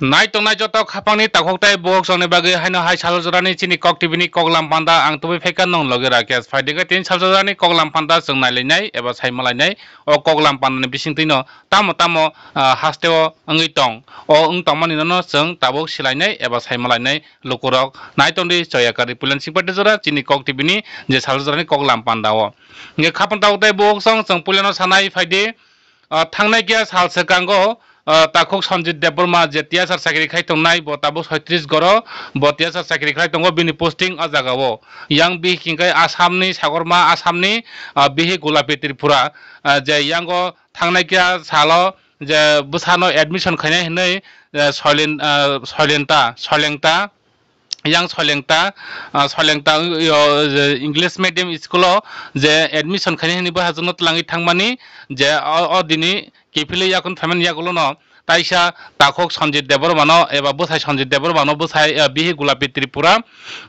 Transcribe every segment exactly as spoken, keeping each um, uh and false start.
Nai tongnai joto khapangni takhuk tei bukhuk songni bagwi haino hai salo jorani chini Kok T V ni koklam panda ang tubui phaikha nong loge Rakesh. Phaidi khe tini salo jorani koklam panda chwng nailainai eba saimalainai. O koklam pandani bisingtwino tamo tamo, ah, hasteo wngwi tong. O wng tongmani nono chwng tabuk silainai eba saimalainai lukurok. Nai tongdi Choyakari Puilan Sikpati jora chini Kok T V ni je salo jorani koklam panda o. Hingkhe khapang takhuk tei bukhuk song chwng puilano sanai phaidi. Ah, thangnai khe sal swkango, ah, takhuk Sanjit Debbarma je tiyasar chakri khai tongnai, bo tabuk soitris goro, bo tiyasar chakri khai tongo, bini posting o jagao. Yang bihik hingkhe Assamni sagorma, Assamni, ah, bihik Gulapi Tripura, ah, je yango thangnai khe salo je bwsano admission khainai hinwi, eh, Soilen-, ah, Soilenta, Soilengta, yang Soilengta, ah, Soilengta, yo, je English medium school o je admission khainai hinwi bo hachwkno twlangwi thangmani je o, o dini kiphilwi yakun phaimani yagulono taisa takhuk Sanjit Debbarmano eba bwsai Sanjit Debbarmano bwsai, ah, bihik Gulapi Tripura,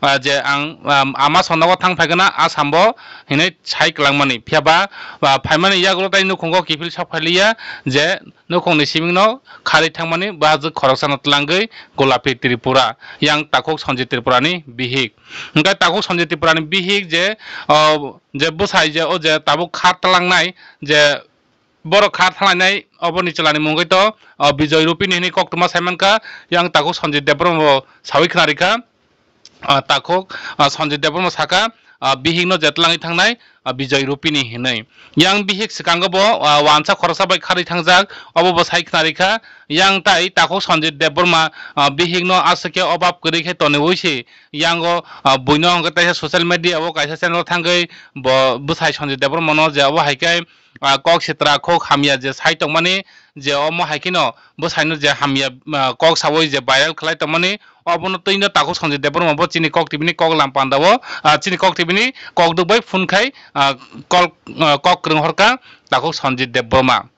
ah, je ang, ah, ama sonnogo thang phaikana Assam bo hinwi sai kwlangmani. Phiyaba, ah, phaimani yagulo tai nukhungo kiphil sok phailiya je nukhungni simingno kharwi thangmani bwsajwk khoroksano twlangwi Gulapi Tripura, yang takhuk Sanjit Tripurani bihik. Hingkhe takhuk Sanjit Tripurani bihik je, o, je bwsai je o je tabuk kha tlangnai je borok kha thalainai oboni chwlani mungwi to, o, Bijoy Rupini hinwi koktwma saimankha, yang takhuk Sanjit Debbarma bo sawi khna rikha. Ah, takhuk, ah, Sanjit Debbarma saka, ah, bihikno je twlangwi thangnai, ah, Bijoy Rupini hinwi. Yang bihik swkango bo, ah, wansa khoroksa bai kharwi thangjak, obo bo sai khna rikha. Yang tai takhuk Sanjit Debbarma, ah, bihikno aswk khe obab kwrwi khe toniwi se. Yango, ah, buino hwnkhe taisa social media o kaisa channel thangwi bo bwsai Sanjit Debbarmano je obo hai khe, ah, kok sitra khuk hamya je sai tongmani je omo hai kheno bwsaino je hamya, ah, kok sawi je viral khlai tongmani, obono twino takhuk Sanjit Debbarma bo chini Kok T V ni koklam panda o, ah, chini Kok T V ni kokdwk bai phone khai, ah, kok, ah, kok kwrwng horkha takhuk Sanjit Debbarma.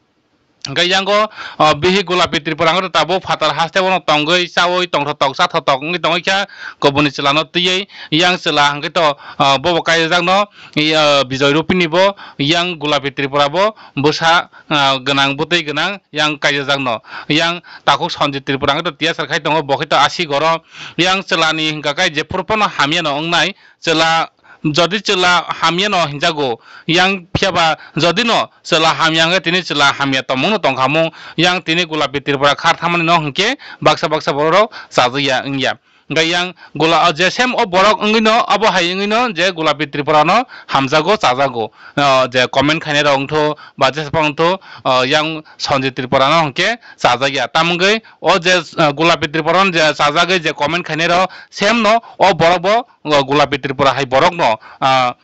Hingkhe yango, ah, bihik Gulapi Tripura hwnkhe tabuk phatar haste bono tongwi chawi tongthotok chathotok wngwi tongwi kha kubuni chwlano twiwi yang chwla hwnkhe to, ah, bobo kaijakno, i, ah, Bijoy Rupini bo yang Gulapi Tripura bo bwsa, ah, gwnang bwtwi gwnang yang kaijakno. Yang takhuk Sanjit Tripura hwnkhe to tiyasar khai tongo, bo khe to asik oro. Yang chwlani hwnkha khe jephuru phano hamyano wngnai, chwla, jodi chwla hamyano hinjago, yang phiyaba jodi no chwla hamya hwnkhe tini chwla hamya tongmungno tongkhamung, yang tini Gulapi Tripura khar thamani no hwnkhe baksa baksa borok rok chajakya wngya. Hingkhe yang gula, o je sem o borok wngwino, abo hai wngwino je Gulapi Tripura no hamjago, chajago. O je comment khainai rok wngtho, ba jesa phang wngtho, o yang Sanjit Tripura no hwnkhe chajakya. Tamungwi o je, o Gulapi Tripura no je chajagwi je comment khainai rok, sem no o borok bo, o Gulapi Tripura hai borok no, ah,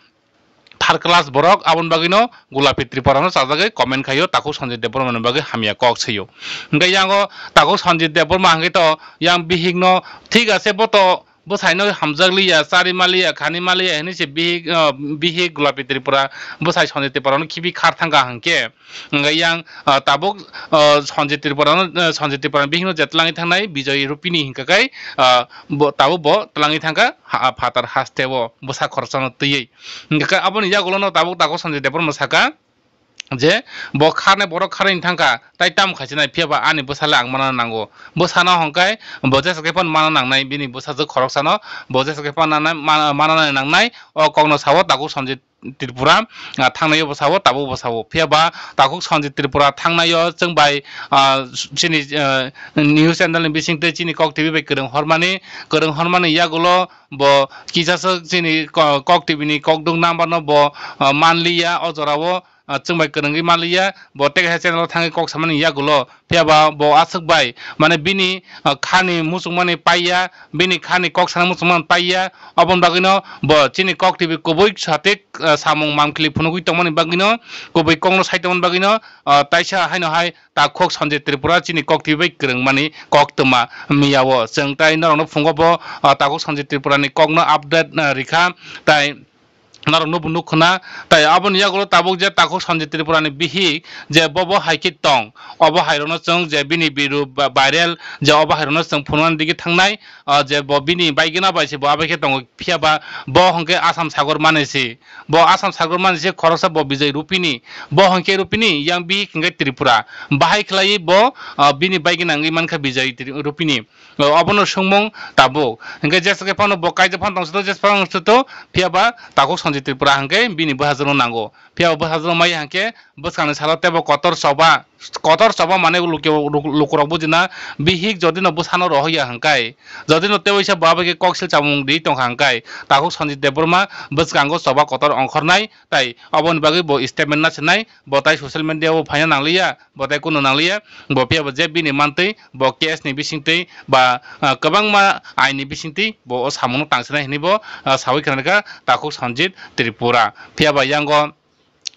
third class borok, aboni bagwino Gulapi Tripura no chajagwi comment khaio, takhuk Sanjit Debbarma ni bagwi hamya kok saio. Hingkhe yango takhuk Sanjit Debbarma hwnkhe to yang bihik no thik ase, bo to bwsai no hamjak liya, chari ma liya, khani ma liya hinwi se bihik, ah, bihik Gulapi Tripura bwsai Sanjit Tripura no khibi khar thangkha hwnkhe. Hingkhe yang, ah, tabuk, ah, Sanjit Tripura no, ah, Sanjit Tripura ni bihik no je twlangwi thangnai Bijoy Rupini hwnkha khe, ah, bo, tabuk bo twlangwi thangkha ha, phatar haste o bwsa khoroksa no twiwi. Hingkhe aboni yagulo no tabuk takhuk Sanjit Debbarma saka je bo kharnai borok kharwi thangkha, tai tamo khaichinai, phiyaba ani bwsale ang mana nango. Bwsano hwnkhe bo jesa khe phano mana nangnai, bini bwsajwk khoroksano bo jesa khe phano nanai, mana, mana nanai nangnai. O kokno sao takhuk Sanjit Tripura, ah, thangnaio bwsao, tabuk bwsao. Phiyaba takhuk Sanjit Tripura thangnaio chwng bai, ah, chini, ah, news channel ni bisingtwi chini Kok T V bai kwrwng hormani, kwrwng hormani yagulo bo kisasa chini ko-, Kok T V ni kokdwk number no bo, ah, manliya o jorao, ah, chwng bai kwrwngwi manliya, bo tei kaisa channel o thangwi kok samani yagulo. Phiyaba bo aswk bai, mane bini, ah, khani muchungmani paiya, bini khani kok sana muchungmani paiya, oboni bagwino bo chini Kok T V kubui satik, ah, samung mamkhli phunugwi tongmani bagwino, kubui kokno sai tongmani bagwino, ah, taisa haino hai takhuk Sanjit Tripura chini Kok T V bai kwrwngmani koktwma miyao. Chwng tai norokno phungo bo, ah, takhuk Sanjit Tripura ni kokno update, ah, rikha, tai norok no bo nuk khna. Tai aboni yagulo tabuk je takhuk Sanjit Tripura ni bihik je bo bo hai khe tong, obo hai rokno chwng je bini biru ba-, viral je obo hai rokno chwng phunuknani digi thangnai, ah, je bo bini baigwna bai se bo abai khe tongo, phiya ba bo hwnkhe Assam sagor mani se, bo Assam sagor mani se khoroksa bo Bijay Rupini, bo hwnkhe Rupini yang bihik hwnkhe Tripura, bahai khlaiwi bo, ah, bini baigwna wngwi mankha Bijay Tri-, Rupini. O, obono swngmung tabuk. Hwnkhe jesa khe phano bo kaijak phano tong sito, jesa phano tong sito, phiya ba takhuk Sanjit Tripura hwnkhe bini bwsajwkno nango. Phiya ba bwsajwkno maya hwnkhe bwskangni salo teibo kotor choba, kotor choba mane lukurok bujina bihik jodi no bwsano rohorya hwnkhe, jodi no tei waisa bo abo khe koksil chamung ri tongkha hwnkhe, takhuk Sanjit Debbarma bwskango choba kotor ongkhornai, tai oboni bagwi bo statement na sinai, bo tai social media o phaina nangliya, bo tai kunu nangliya, bo phiya bo je bini mantwi, bo case ni bisingtwi ba, ah, kwbangma ain ni bisingtwi bo o samungno tangsinai hinwi bo, ah, sawi khna kha takhuk Sanjit Tripura. Phiya ba yango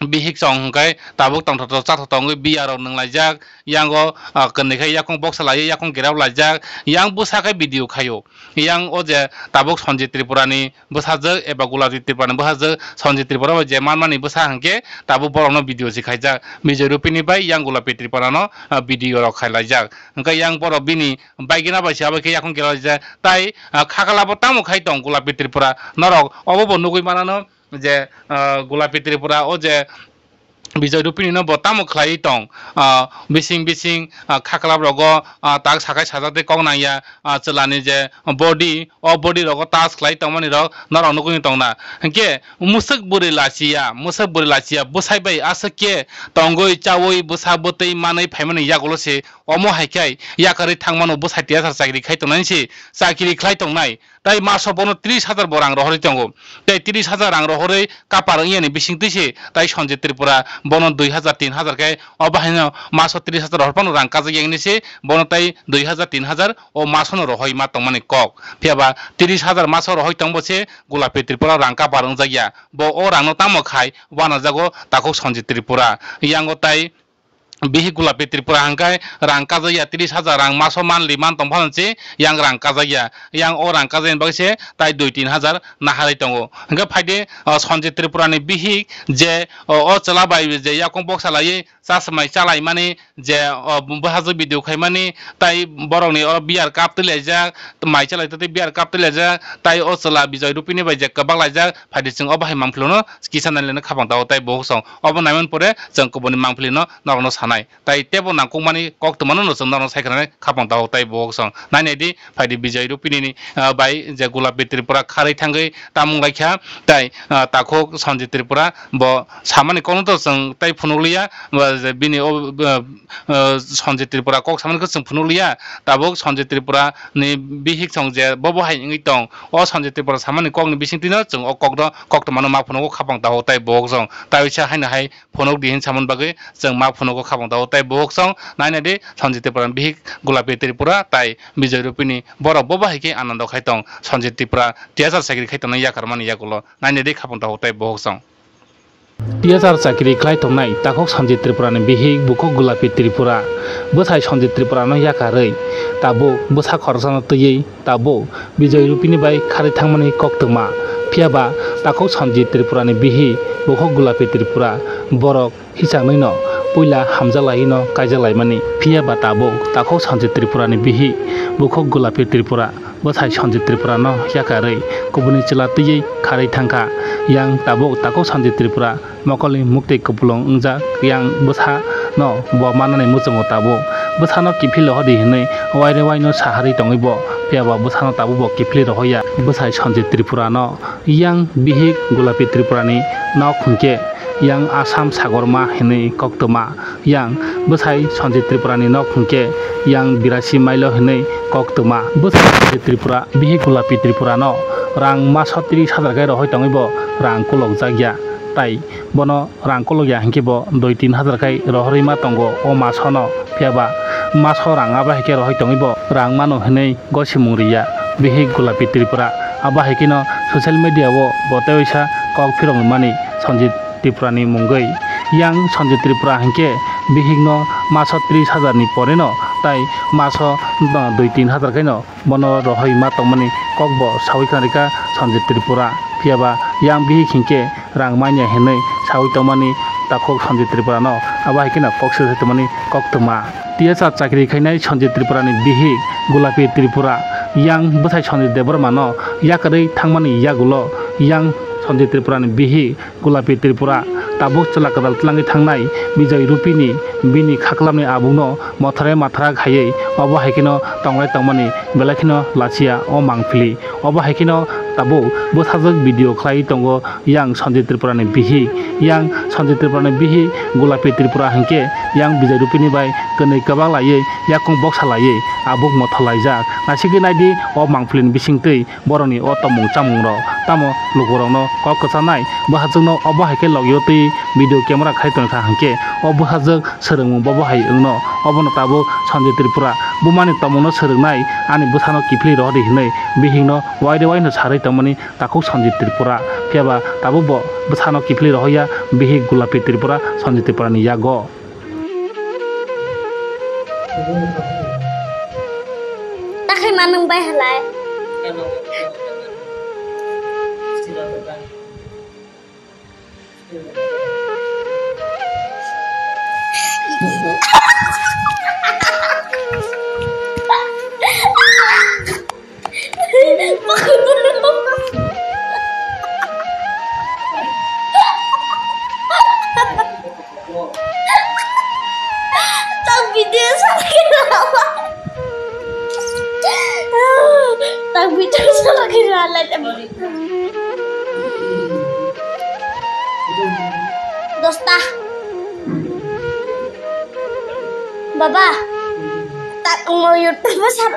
bihik chong hwnkhe tabuk tongthok thok chathok tongwi biya rok nwnglaijak, yango, ah, kwnwi khe yakung boksa laiwi yakung gerap laijak, yang bwsa khe video khaio. Yang o je tabuk Sanjit Tripura ni bwsajwk eba Gulapi Tripura ni bwsajwk, Sanjit Tripura bai je manmani bwsa hwnkhe tabuk borokno video se khaijak, Bijay Rupini bai yang Gulapi Tripura no, ah, video rok khai laijak. Hwnkhe yang borok bini baigwna bai se abo khe yakung kela laijak. Tai, ah, khakala bo tamo khai tong Gulapi Tripura, norok obo bo nugwi manano je, ah, Gulapi Tripura o je Bijay Rupini no bo tamo khlaiwi tong, ah, bising bising, ah, khaklap rogo, ah, tak sakai sajak tei kok nangya, ah, chwlani je body, o body rogo tas khlai tongmani rok norok nugwi tongna. Hinkhe mwswk bwrwi lachiya, mwswk bwrwi lachiya bwsai bai aswk khe tongwi chawi bwsa bwtwi manwi phaimani yagulo se omo hai khe yakarwi thangmano bwsai tiyasar chakri khai tongnai se chakri khlai tongnai. Tai maso bono tris hajar bo rang rohorwi tongo. Tai tris hajar rang rohorwi kapar wngya ni bising twi se tai Sanjit Tripura bono dui hajar tin hajar khe o bahaino maso tris hajar rohor phano rang kajak ya hwnwi se bono tai dui hajar tin hajar o masono rohoi ma tongmani kok. Phiya ba tris hajar maso rohoi tongbo se Gulapi Tripura rang kapar wngjak ya. Bo o rangno tamo khai wanajago takhuk Sanjit Tripura. Yango tai bihik Gulapi Tripura hwnkhe rang kajak ya tris hajar rang maso monthly man tong phano se yang rang kajak ya, yang o rang kajak ni bagwi se tai dui tin hajar naharwi tongo. Hwnkhe phaidi, o, Sanjit Tripura ni bihik je, o, o chwla bai je yakung boksa laiwi chasmai chalaimani je, o, bwsajwk video khaimani tai borokni o beer cup twi laijak, mai chalai twi beer cup twi laijak, tai o chwla Bijay Rupini bai je kwbak laijak, phaidi chwng o bahai mangphilono kisa nai leno khapang tao tai bohok song. Obo naimani pore chwng kubuni mangpili no norokno sanai. Tai tebo nangkukmani koktwmano no chwng norokno sai khwnanai khapang tao tai bohok song. Nainai di, phaidi Bijay Rupini ni, ah, bai je Gulapi Tripura kharwi thangwi tamung laikha, tai, ah, takhuk Sanjit Tripura bo samani kokno to chwng tai phunukliya, ba je bini o, ah, ah, Sanjit Tripura kok samani khe chwng phunukliya. Tabuk Sanjit Tripura ni bihik song je bobo hai wngwi tong. O Sanjit Tripura samani kokni bisingtwino chwng o kokno koktwmano ma phunugo khapang tao tai bohok song. Tai uisa haino hai phunuk di hin samani bagwi chwng ma phunugo khapang tao tai bohok song. Nainai di Sanjit Tripura ni bihik Gulapi Tripura tai Bijay Rupini borok bobo hai khe anando khai tong. Sanjit Tripura tiyasar chakri khai tongnai yakarmani yagulo. Nainai di khapang tao tai bohok song. Tiyasar chakri khlai tongnai takhuk Sanjit Tripura ni bihik bukhuk Gulapi Tripura. Bwsai Sanjit Tripura no yakarwi tabuk bwsa khoroksano twiwi tabuk Bijay Rupini bai kharwi thangmani koktwma. Phiya ba takhuk Sanjit Tripura ni bihik bukhuk Gulapi Tripura borok hichangwi no puila hamjak laiwi no kaijak laimani. Phiya ba tabuk takhuk Sanjit Tripura ni bihik bukhuk Gulapi Tripura bwsai Sanjit Tripura no yakarwi kubuni chwla twiwi kharwi thangkha. Yang tabuk takhuk Sanjit Tripura mokolni muktwi kupulung wngjak, yang bwsa no bo manani muchungo tabuk bwsano kiphil rohordi hinwi waire waino saharwi tongwi bo, phiya ba bwsano tabuk bo kiphil rohorya. Bwsai Sanjit Tripura no yang bihik Gulapi Tripura ni nok hwnkhe yang Assam sagorma hinwi koktwma. Yang bwsai Sanjit Tripura ni nok hwnkhe yang birasi mailo hinwi koktwma. Bwsai Sanjit Tripura bihik Gulapi Tripura no rang maso tris hajar khe rohoi tongwi bo rang kolokjak ya. Tai bono rang kolok ya hinkhe bo dui tin hajar khe rohorwi ma tongo o maso no. Phiya ba maso rang abo hai khe rohoi tongwi bo rang mano hinwi gosimung ri ya bihik Gulapi Tripura. Abo hai kheno social media o bo tei waisa kok phirogwi mani Sanjit Tripura ni mungwi. Yang Sanjit Tripura hinkhe bihik no maso tris hajar ni pore no tai maso, uh, dui tin hajar khe no bono rohoi ma tongmani kok bo sawi khna rikha Sanjit Tripura. Phiya ba yang bihik hinkhe rang manya hinwi sawi tongmani takhuk Sanjit Tripura no, abo hai kheno kok swi tongmani koktwma. T S R chakri khainai Sanjit Tripura ni bihik Gulapi Tripura yang bwsai Sanjit Debbarma no yakarwi thangmani yagulo yang Sanjit Tripura ni bihik Gulapi Tripura tabuk chwla kwtal tlangwi thangnai Bijoy Rupini bini khaklamni abukno mothore mathra khaiwi obo hai kheno tonglai tongmani belai kheno lachiya o mangpili. Obo hai kheno tabuk bwsajwk video khlaiwi tongo yang Sanjit Tripura ni bihik. Yang Sanjit Tripura ni bihik Gulapi Tripura hinkhe yang Bijoy Rupini bai kwnwi kwbak laiwi yakung boksa laiwi abuk motha laijak. Naisigwi naidi o mangpili ni bisingtwi borokni o tongmung chamungrok. Tamo lukurokno kok kwchanai bwsajwkno obo hai khe logio twi video camera khai tongkha hinkhe o bwsajwk swrwngmung bobo hai wngno. Obono tabuk Sanjit Tripura bumani tongmungno swrwngnai ani bwsano kiphilwi rohordi hinwi bihikno waide waino sarwi tongmani takhuk Sanjit Tripura. Phiya ba tabuk bo bwsano kiphilwi rohorya bihik Gulapi Tripura Sanjit Tripurani yago. Takhai manung bai halai. Tak video sa lagi na. Tak video sa lagi na. Dosta. Baba, tak mau YouTube besar.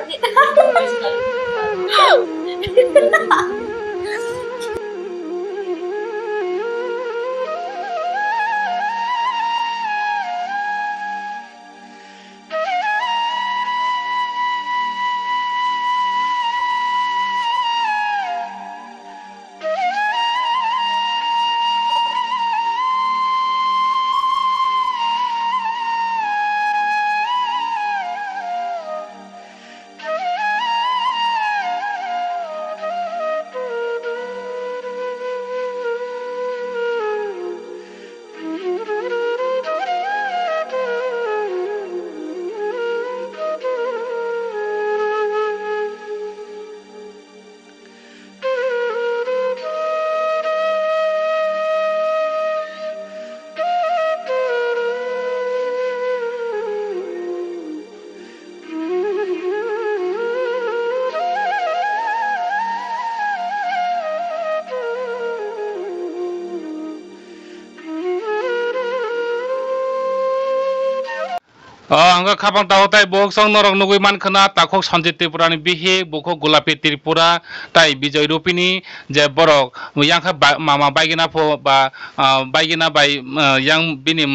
O, hwnkhe khapang takhuk tai bukhuk song norok nugwi mankha na takhuk Sanjit Tripura ni bihik bukhuk Gulapi Tripura tai Bijoy Rupini je borok yang khe ba-, mama baigina pho ba, ah, baigina bai, ah, yang bini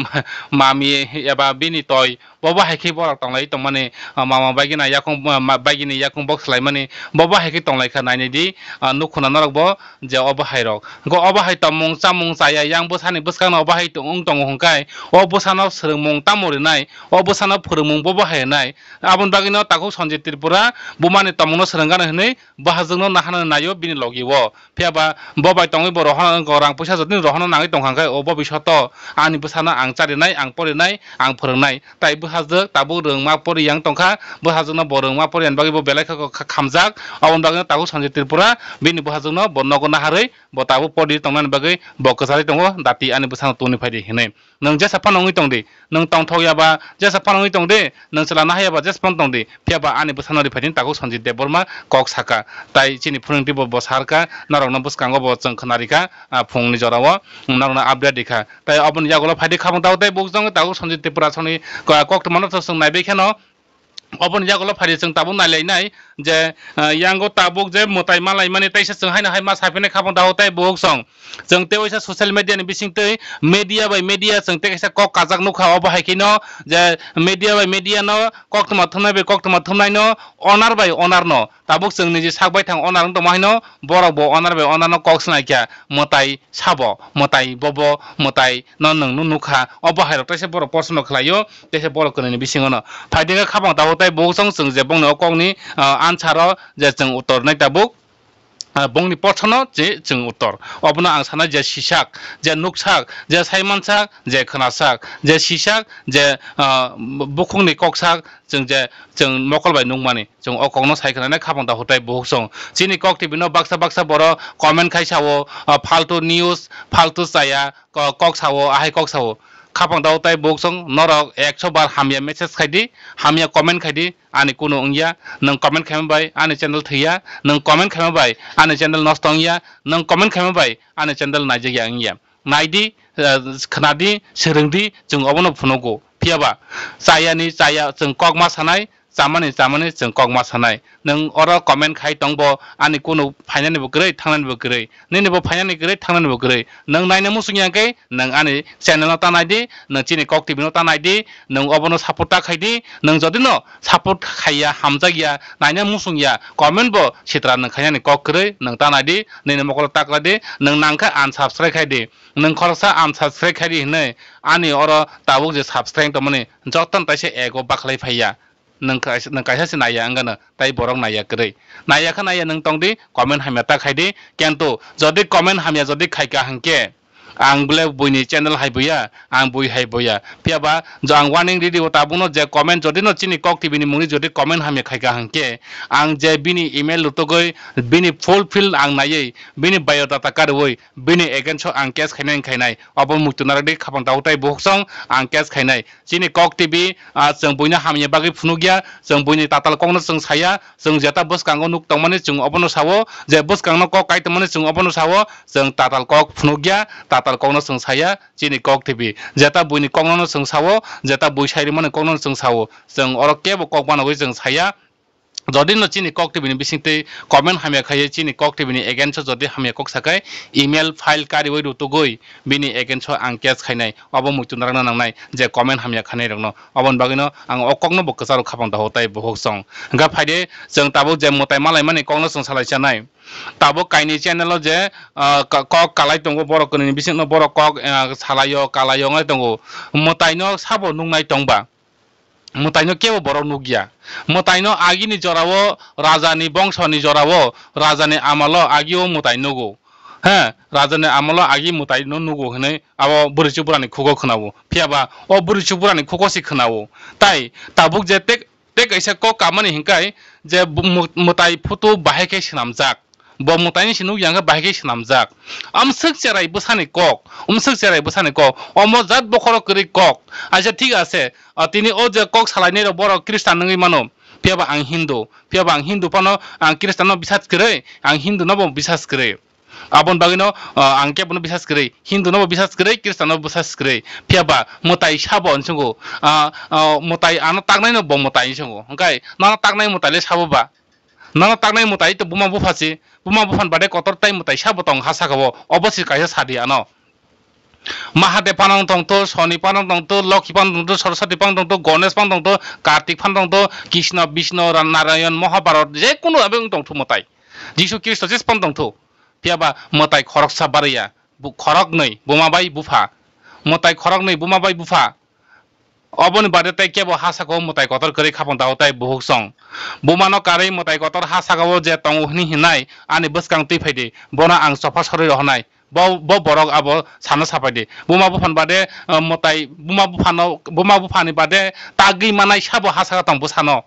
mami eba bini toi bobo hai khe borok tonglai tongmani, ah, mama baigina yakung, ah, ma-, baigini yakung bok swlaimani bobo hai khe tonglaikha nainidi, ah, nukhuna norok bo je obo hai rok. Hwnkhe obo hai tongmung chamung chaya yang bwsani bwskango obo hai tong-, wng tongo hwnkhe o bwsano swrwngmung tamo rinai, o bwsano phwrwngmung bobo hai rinai. Aboni bagwino takhuk Sanjit Tripura bumani tongmungno swrwngano hwnwi bwhajwkno naharnani naio bini logi o. Phiya ba bo bai tongwi bo rohorna wngkha, rang puisa jotoni rohorna nangwi tongkha hwnkhe o bobishoto ani bwsano ang charinai, ang porinai, ang phwrwngnai. Tai bwhajwk tabuk rwngma pori yang tongkha, bwhajwkno bo rwngma pori yang bagwi bo belai kha, kha, khamjak. Aboni bagwino takhuk Sanjit Tripura bini bwhajwkno bo nogo naharwi bo tabuk pori tongnani bagwi bo kwcharwi tongo, dati ani bwsano tubuni phaidi hinwi. Nwng jesa phano wngwi tongdi, nwng tongthok yaba jesa phano wngwi tongdi, nwng chwla nahai yaba jesa phano tongdi, phiya ba ani bwsano riphaidi takhuk Sanjit Debbarma kok saka. Tai chini phwrwngtwi bo, bo sarkha, norokno bwskango bo chwng khwnarikha, ah, phungni jorao norokno update rikha. Tai oboni yagulo phaidi khabang takhuk tai bukhuk jongwi takhuk Sanjit Tripura songni ko-, koktwmano to chwng naibai kheno. Oboni yagulo phaidi chwng tabuk nailainai je, ah, yango tabuk je mwtai malaimani taisa chwng haino hai ma saphinai khabang takhuk tai bukhuk song. Chwng tei waisa social media ni bisingtwi media bai media chwng tei kaisa kok kajak nukha, obo hai kheno je media bai media no koktwma thumnai bai koktwma thumnai no owner bai owner no. Tabuk chwng niji sak baithang owner wng tongma haino borok bo owner bai owner no kok swnaikha, mwtai sabo, mwtai bobo, mwtai no nwng nuk nukha. Obo hairok teisa borok proshno khlaio, teisa borok kwnwini bisingo no. Phaidi khe khabang tabuk tai bukhuk song chwng je bongni o kokni, ah, answer o je chwng uttor nai tabuk. Ah, bongni pothano je chwng uttor. Obono ang sana je sisak, je nuksak, je saimansak, je khwnasak, je sisak, je, ah, bukhukni koksak, chwng je chwng mokol bai nukmani, chwng o kokno sai khwnanai khapang da hutai buhuk song. Chini Kok T V no baksa baksa boro comment khai sao, ah, faltu news, faltu chaya, ko-, kok sao, ahai kok sao. Khapang da hutai buhuk song, norok ekso bar hamya message khai di, hamya comment khai di, ani kunu wngya, nwng comment khaima bai ani channel thwiya, nwng comment khaima bai ani channel nosto wngya, nwng comment khaima bai ani channel naijak ya wngya. Naidi, eh, khwnadi, swrwngdi, chwng obono phunugo. Phiyaba, chayani chaya chwng kokma sanai, chamani chamani chwng kokma sanai. Nwng oro comment khai tongbo, ani kunu phainani bo kwrwi, thangnani bo kwrwi. Nini bo phainani kwrwi, thangnani bo kwrwi. Nwng naina muchung ya khe, nwng ani channel no ta naidi, nwng chini Kok T V no ta naidi, nwng obono support ta khaidi, nwng jodi no support khaiya, hamjakya, naina muchung ya, comment bo sitra nwng khainani kok kwrwi, nwng ta naidi, nini mokolo ta kwlaidi, nwng nangkha unsubscribe khaidi, nwng khoroksa unsubscribe khaidi hinwi, ani oro tabuk je subscribe tongmani, joto no taisa ego bakhlai phaiya. Nwng kaisa, nwng kaisa se naiya wngano, tai borok naiya kwrwi. Naiya khe naiya nwng tongdi, comment hamya ta khaidi. Kintu jodi comment hamya jodi khaika hinkhe, ang bole buini channel hai buya, ang bui hai buya. Phiyaba jo ang warning ridi o tabukno je comment jodi no chini Kok T V ni mungni jodi comment hamya khaika hinkhe, ang je bini email rutugwi bini full field ang naiwi, bini biodata karwi, bini against o ang case khainai khainai. Obo muitu narwkdi khapang da hutai buhuk song ang case khainai. Chini Kok T V, ah, chwng buino hamya bagwi phunukya, chwng buini tatal kokno chwng saya, chwng jeta bwskango nuk tongmani chwng obono sao, je bwskangno kok kai tongmani chwng obono sao, chwng tatal kok phunukya, tatal kokno chwng saya, chini Kok T V. Jeta buini kokno chwng sao, jeta bui sai rwmani kokno chwng sao, chwng oro kebo kok banogwi chwng saya. Jodi no chini Kok T V ni bisingtwi comment hamya khaiwi chini Kok T V ni against o jodi hamya kok sakhai, email file kariwi rutugwi bini against o ang case khainai, obo muitu narwkna nangnai je comment hamya khainai rokno. Oboni bagwino ang o kokno bo kwcharo khapang da hutai buhuk song. Hwnkha phaide chwng tabuk je mwtai malaimani kokno chwng salai chanai. Tabuk kaini channel o je, ah, ka-, kok kalai tongo borok kwnwi ni bisingno borok kok, ah, salaio kalaio wngnai tongo. Mwtaino sabo nuknai tongba. Mwtaino kebo borok nukya. Mwtaino agini jorao, rajani bongsoni jorao, rajani amalo agio mwtai nugo. He, rajani amalo agi mwtaino nugo hinwi abo bwrwi chubrani khugo khwnao. Phiyaba o bwrwi chubrani khugo se khwnao. Tai tabuk je tek, tek kaisa kok kamani hinkai je bu-, mu-, mwtai photo bahai khe swnamjak. Bo mwtaini se nukya hwnkhe bahai khe swnamjak. Amswk cherai bwsani kok, amswk cherai bwsani kok, omo jat bokhoro kwrwi kok. Aisa thik ase, ah, tini o je kok salainai rok borok Khristan wngwi mano, phiyaba ang Hindu, phiyaba ang Hindu phano ang Khristan no bisas kwrwi, ang Hindu no bo bisas kwrwi. Aboni bagwino, ah, ang kebono bisas kwrwi, Hindu no bo bisas kwrwi, Khristan no bo bisas kwrwi. Phiyaba mwtai sabo hwnwi swngo, ah, ah, mwtai ano taknai no bo mwtai hwnwi swngo. Hwnkhe nono taknai mwtai le sabo ba? Nono taknai mwtai to buma bupha se, buma buphani bade kotor tai mwtai sabo tong ha saka o, obo se kaisa sadi ano. Mahadev phano tongtho, Soni phano tongtho, Lokhi phano tongtho, Saraswati phano tongtho, Ganesh phano tongtho, Kartik phano tongtho, Krishna, Bishnu, Ra-, Narayan, Mahabharat, je kunu abe wng tongtho mwtai. Jisu Khristo jes phano tongtho. Phiyaba mwtai khoroksa baraya, bu-, khoroknwi buma bai bupha. Mwtai khoroknwi buma bai bupha. Oboni bade tei kebo ha saka o mwtai kotor kwrwi khapang da o tai buhuk song. Bumano karwi mwtai kotor ha saka o je tongo hwnwi hinai ani bwskang twi phai di, bono ang chopha sorwi rohornai. Bo, bo borok abo sana sapai di. Buma buphani bade, eh, mwtai, buma buphano, buma buphani bade tagwi manai sabo ha saka tong bwsano.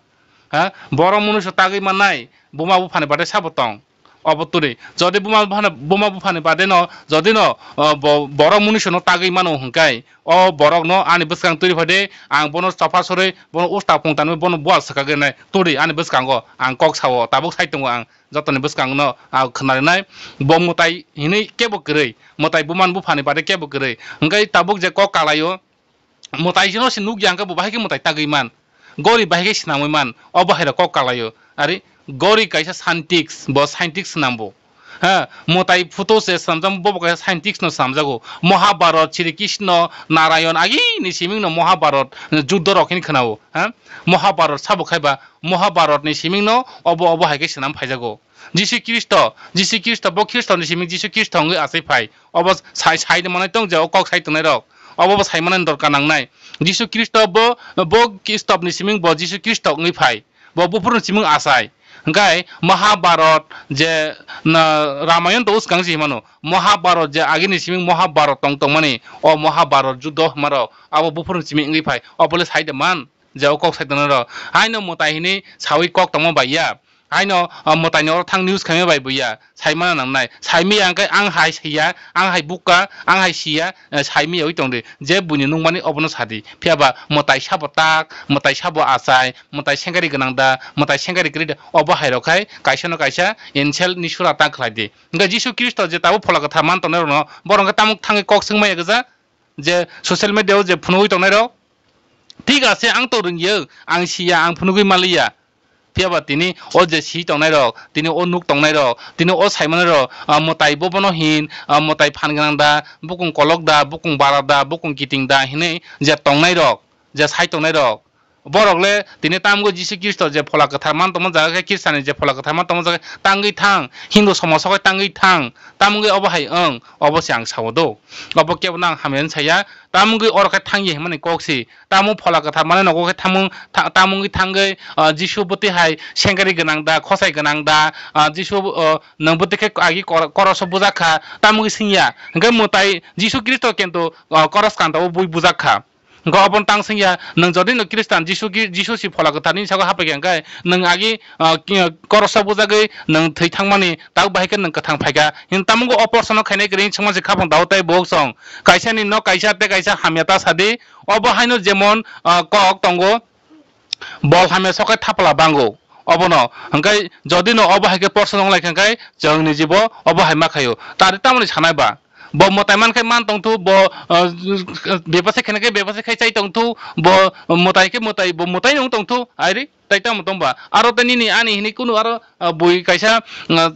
Ha? Borok munuiso tagwi manai buma buphani bade sabo tong. Obo turi. Jodi buma buphani, buma buphani bade no, jodi no, o, bo-, borok munuiso no tagwi mano hwnkhe, o borok no ani bwskang turi phai de, ang bono chopha sorwi, bono usta pung tanwi, bono bual swkagwi nai turi ani bwskango ang kok sao, tabuk sai tongo ang jotoni bwskang no, ah, khwnarinai. Bo mwtai hinwi kebo kwrwi, mwtai buman buphani bade kebo kwrwi. Hwnkhe tabuk je kok kalaio, mwtai no se nukya hwnkhe bo bahai khe mwtai tagwi man, gori bahai khe swnamwi man, obo hai rok kok kalaio. Ari gori kaisa scientist, bo scientist swnam bo. Ha, mwtai photo se swnamjak, bo bo kaisa scientist no swnamjago. Mahabharat, Sri Krishna, Narayan, agini siming no Mahabharat, juddo rok hini khwnao. Ha, Mahabharat sabo khai ba, Mahabharat ni siming no obo, obo hai khe swnam phaijago. Jisu Khristo, Jisu Khristo, bo Khristo ni siming Jisu Khristo wngwi achai phai. Obo sai, sai de manai tong je, o kok sai tongnai rok. Obo bo sai manai dorkar nangnai. Jisu Khristo bo, bo Khristo ni siming bo Jisu Khristo wngwi phai. Bo buphuru ni siming achai. Hwnkhe Mahabharat je na Ramayon to uskang si himano, Mahabharat je agini siming Mahabharat tong tongmani, o Mahabharat juddo hwnmarok abo buphurni siming wngwi phai, obole sai de man je o kok sai tongnai rok. Haino mwtai hinwi sawi kok tongma bai ya. Haino, ah, mwtaini oro thang news khaima bai buya, saimana nangnai. Saimiya hwnkhe ang hai siya, ang hai bukha, ang hai siya, eh, saimiya wi tongdi. Je buini nukmani obono sadi. Phiyaba mwtai sabo tak, mwtai sabo achai, mwtai sengari gwnang da, mwtai sengari kwrwi da, obo hai rok khai kaisa no kaisa insult ni sura ta khlai di. Hwnkhe Jisu Khristo je tabuk Phola Kwthar man tongnai rokno, borok hwnkhe tamo thangwi kok swngmaya gwja, je social media o je phunugwi tongnai rok, thik ase, ang to rwngya, ang siya, ang phunugwi maliya. Phiyaba tini o je si tongnai rok, tini o nuk tongnai rok, tini o sai manai rok, ah, mwtai bo bono hin, ah, mwtai phan gwnang da, bukung kolok da, bukung bara da, bukung kiting da hinwi je tongnai rok, je sai tongnai rok. Borok le tini tamgo Jisu Khristo je Phola Kwthar man tongma jaga khe, Khristiani je Phola Kwthar man tongma jaga tangwi thang, Hindu somaj o khe tangwi thang, tamgwi obo hai wng, obo se ang sao do. Obo kebo no ang hamya hwn saya, tamgwi oro khe thangya hinmani kok si, tamo Phola Kwthar mane nogo khe tamo, ta-, tamo wngwi thangwi, ah, Jisu bwtwi hai sengari gwnang da, khosai gwnang da, ah, Jisu, ah, nwng bwtwi khe agi kor-, koroso bujak kha, tamo wngwi swngya. Hwnkhe mwtai Jisu Khristo kintu, ah, koros kanta o bui bujak kha. Hwnkhe obono tang swngya, nwng jodi no Khristan Jisu ki, Jisu si Phola Kwthar nini sago hapai kha hwnkhe, nwng agi, ah, ki, koroso bujagwi nwng thwi thangmani, tabuk bahai khe nwng kwthang phaikha. Hini tamo wngkha o porsono khainai kwrwi swngma se khapang dao tei bohok song. Kaisa ni no kaisa tei kaisa hamya ta sadi. Obo haino jemon, ah, kok tongo, bol hamya sokai thapla bango. Obono hwnkhe jodi no obo hai khe porsono wng lai kha hwnkhe chwng ni jibo obo hai ma khaio. Tari tamoni sanai ba? Bo mwtai man khe man tong thu, bo, ah, bebasai khaina khe bebasai khai chai tong thu, bo mwtai khe mwtai, bo mwtai no wng tong thu, airi tai tamo tong ba? Aro tei nini ani hini kunu aro, ah, bui kaisa, ah,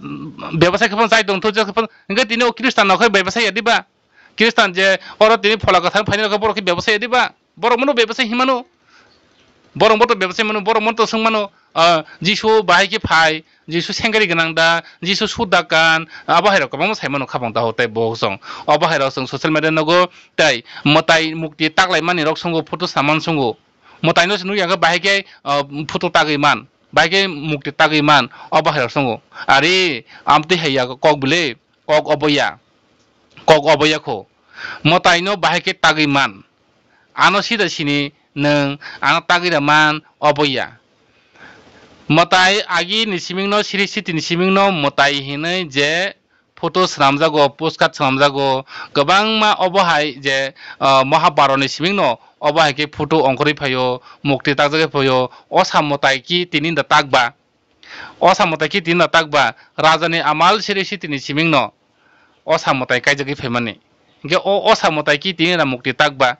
bebasai khe phano chai tong thu, je khe phano, hwnkhe tini o Khristan no khe bebasai ya di ba? Khristan je oro tini Phola Kwthar phaini rok khe borok khe bebasai ya di ba? Borok mono bebasai hinmano. Borok moto bebasai mano, borok moto swng mano, ah, Jisu bahai khe phai, Jisu sengari gwnang da, Jisu sut da kan, abo hai rok kwbangma sai mano khapang dao tei bohok song. Obo hai rok chwng social media nogo tei mwtai mukti taklai mani rok songo, photo saman songo. Mwtai no se nukya khe bahai khe, ah, photo tagwi man, bahai khe mukti tagwi man, obo hai rok songo. Ari amtwi hai ya kok bwle, kok obo ya, kok obo ya kho. Mwtai no bahai khe tagwi man. Ano sida sini nwng ano tagwi rw man obo ya. Mwtai agi ni siming no, siri siti ni siming no mwtai hinwi je photo swnamjago, postcard swnamjago, kwbangma obo hai je, ah, Mahabharat ni siming no obo hai khe photo ongkhorwi phaio, mukti takjagwi phaio, o sa mwtai ki tini da tak ba? O sa mwtai ki tini da tak ba? Raja ni amal siri siti ni siming no o sa mwtai kaijagwi phaimani. Hingkhe o, o sa mwtai ki tini da mukti tak ba?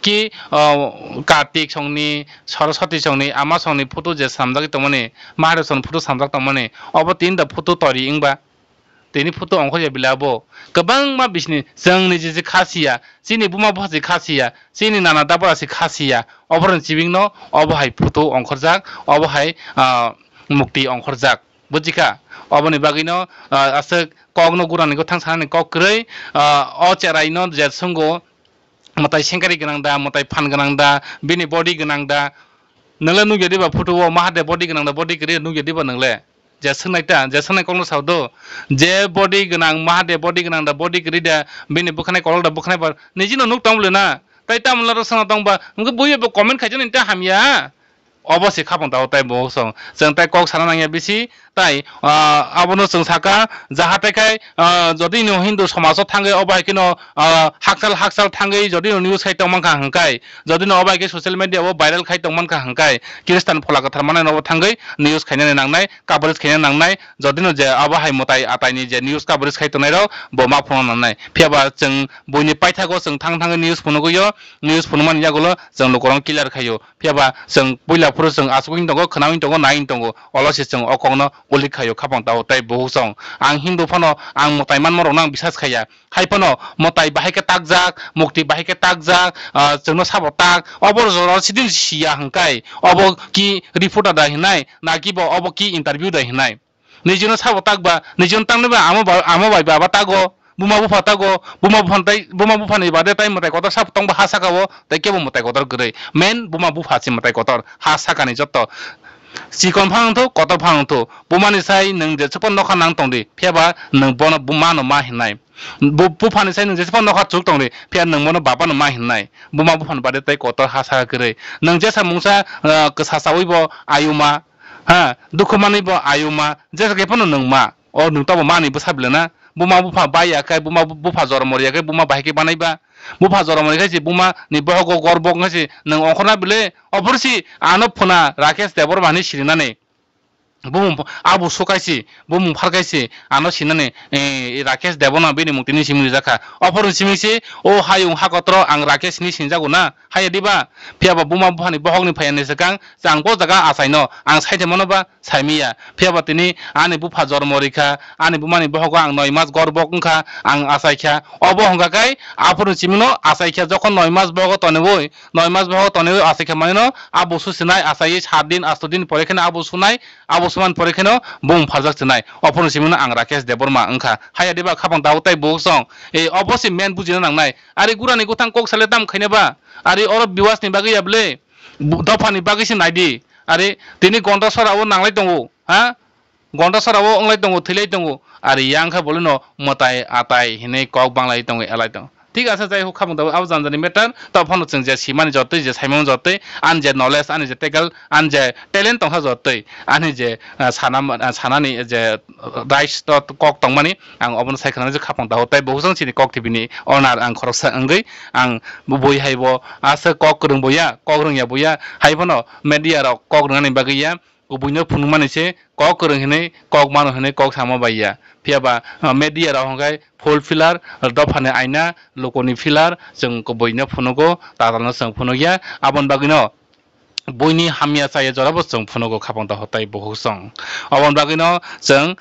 Ki, ah, Kartik songni, Saraswati songni, ama songni photo je swnamjagwi tongmani, Maharaj songni photo swnamjak tongmani, obo tini da photo tori wng ba? Tini photo ongkhorya bwle abo. Kwbangma bisni chwng ni je je kha siya, chini buma bupha se kha siya, chini nana dabra se kha siya. Oboroni sibing no obo hai photo ongkhorjak, obo hai, ah, mukti ongkhorjak. Bujikha? Oboni bagwi no, ah, aswk kok no gurani gotthang sanani kok kwrwi, ah, o cherai no je swngo, mwtai sengkari gwnang da, mwtai phan gwnang da, bini body gwnang da? Nwng le nukya diba photo o Mahadev body gwnang da, body kwrwi nukya diba nwng le? Je swngnai ta, je swngnai kokno sao do. Je body gwnang, Mahadev body gwnang da, body kwrwi da, bini bwkhanai kolok da, bwkhanai bar. Niji no nuk tong bwle na. Tai tamo laro swngo tong ba, hwnkhe buiyo bo comment khaijani ta hamya. Obo se khapang tao tai bo song. Chwng tai kok sana nangya bisi, tai, ah, abono chwng saka, jahate khai, ah, jodi no Hindu somajo thangwi obo hai kheno, ah, hakchal hakchal thangwi jodi no news khai tong mankha hwnkhe, jodi no obo hai khe social media o viral khai tong mankha hwnkhe, Khristan phola kwthar manai no obo thangwi news khainani nangnai, coverage khainani nangnai, jodi no je obo hai mwtai atai ni je news coverage khai tongnai rok bo ma phunukna nangnai. Phiya ba chwng buini paithago chwng thang thangwi news phunugwi o, news phunukmani yagulo chwng lukurok clear khaio. Phiya ba chwng puila phuru chwng achugwi tongo, khwnagwi tongo, naiwi tongo, olo se chwng o kokno ulik khaio khapang tao tai buhuk song. Ang Hindu phano ang mwtai manma rokno ang bisas khaiya. Hai phano mwtai bahai khe takjak, mukti bahai khe takjak, ah, chwngno sabo tak, obo jora sidin siya hwnkhe, obo ki reporter da hinai, na ki bo obo ki interview da hinai. Nijino sabo tak ba, nijino tangnai ba amo ba, amo bai baba tago, buma bupha tago, buma bupha tai, buma bupha ni bade tai mwtai kotor sabo tong ba ha saka o, tai kebo mwtai kotor kwrwi. Main buma bupha se mwtai kotor, ha saka ni joto. Chikon phano wngthok, kotor phano wngthok, bumani sai nwng jesukphano nokha nang tongdi, phiyaba nwng bono bumano ma hinnai. Bu-, buphani sai nwng jesukphano nokha chuk tongdi, phiya nwng bono babano ma hinnai. Buma buphani bade tei kotor ha saka kwrwi. Nwng jesa mungsa, ah, kwsa chawi bo ayuma, ha, dukhu manwi bo ayuma, jesa khe phano nwng ma. O nwng tabo mani bwsa bwle na? Buma bupha bai ya khe, buma bu-, bupha jormo ri ya khe, buma bahai khe banai ba? Bupha jormo ri khe se buma ni bohogo gorbok wngkhe se nwng ongkhorna bwle? Ophuru si ano phuna Rakesh Debbarma hinwi sirinani. Bumung ph-, abo sukaisi, bumung pharkaisi, ano sinani, eh, Rakesh Debbarma bini mung tini simi rijak kha. Ophuru simi se, o hayung hakotro ang Rakesh hinwi sinjago na? Haya diba? Phiyaba buma buphani bohokni phaiya ni swkang, chang bo jaga achaino, ang saithai mano ba? Saimiya. Phiyaba tini ani bupha jormo rikha, ani bumani bohogo ang noi mas gorbok wngkha, ang achaikha. Obo hwnka khe aphuru simino achaikha, jokhon noi mas bohogo toniwi, noi mas bohogo toniwi achaikha manino, a busu sinai achaiwi sat din, asto din pore kheno a busu nai, a busu man pore kheno bumung pharjak sinai. Ophuru simino ang Rakesh Debbarma wngkha. Haya diba khapang dago tei buksong. E, obo se men bujina nangnai. Ari gurani guthang kok sale tam khaina ba? Ari oro viewers ni bagwi ya bwle? Bu-, dophani bagwi se naidi. Ari tini Gondasora o nanglai tongo, ha? Gondasora o wnglai tongo, thwilai tongo. Ari yang kha bolino mwtai atai hinwi kok banglai tongo, elai tongo. Thik ase, jai hok, khamung tabuk abo janjani matter. To phano chwng je simani jotoi, je saimani jotoi, ani je knowledge, ani je tackle, ani je talent tongkha jotoi, ani je, ah, sana, ah, sanani je rights to kok tongmani, ang obono sai khna je khapang tago. Tai bukhusong chini Kok T V ni owner ang khoroksa wngwi, ang bui hai bo asa kok kwrwng bo ya, kok rwng ya bo ya, hai phano media rok kok rwnani bagwi ya, kubuino phunukmani se kok kwrwng hinwi, kok mano hinwi kok samo bai ya. Phiyaba, ah, media rok hwnkhe full filler, dophani aina, lukuni filler, chwng kubuino phunugo, tatalno chwng phunukya. Aboni bagwino buini hamya chaya jorabo chwng phunugo khapang tago tai bukhusong. Aboni bagwino chwng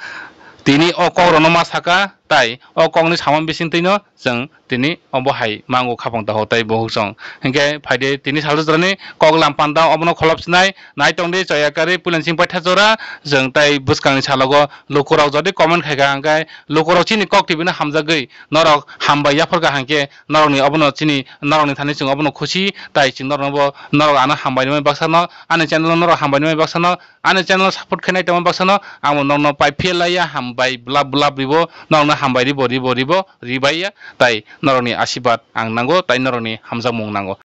tini o kokrokno ma saka, tai o kokni samani bisingtwino chwng tini obo hai mango khapang tago tai bukhusong. Hinkhe phaidi tini salsa jorani kok lam panda obono kholop sinai, nai tongdi chaya karwi puilansing paitha jora, chwng tai bwskangni salogo lukurok jodi comment khaikha, hinkhe lukurok chini Kok T V no hamjagwi norok hambai yapharkha, hinkhe norokni obono chini, norokni thani chwng obono khusi, tai chwng norokno bo, norok ano hambai nai baksano, ani channel no norok hambai nai baksano, ani channel support khe nai tongma baksano, ang bo norokno pai phiyal laiya, hambai blab blab ribo, norokno hambai ribo, ribo, ribo, ribaiya, tai norokni asibad ang nango, tai norokni hamjakmung nango.